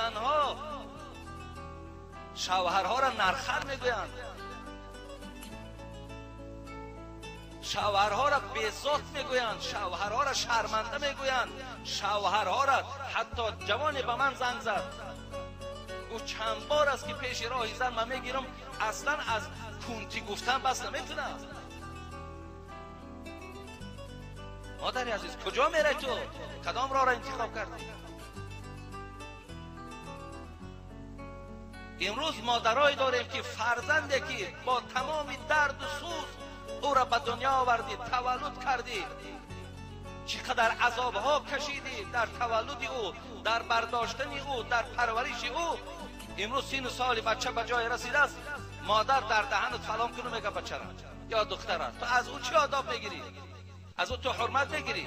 Занҳо шавҳарҳоро нархар мегӯянд, шавҳарҳоро безот мегӯянд, шавҳарҳоро шарманда мегӯянд, шавҳарҳоро ҳатто ҷавоне ба ман занг зад, гуфт чанд бор аст ки пеши роҳи зан ман мегирам, аслан аз кунтӣ гуфтан бас наметунам. Модари азиз, куҷо мерай ту? Кадом роҳро интихоб кардӣ? Имрӯз модарое дорем ки фарзанде ки бо тамоми дарду сӯз ӯро ба дунё овардӣ, таваллуд кардӣ, чӣ қадар азобҳо кашидӣ дар таваллуди ӯ, дар бардоштани ӯ, дар парвариши ӯ. Имрӯз сину соли бача ба ҷое расидааст, модар дар даҳанат фалон куну мега бачара ё духтара. Ту аз ӯ чӣ одоб мегирӣ? Аз ӯ ту ҳурмат мегирӣ?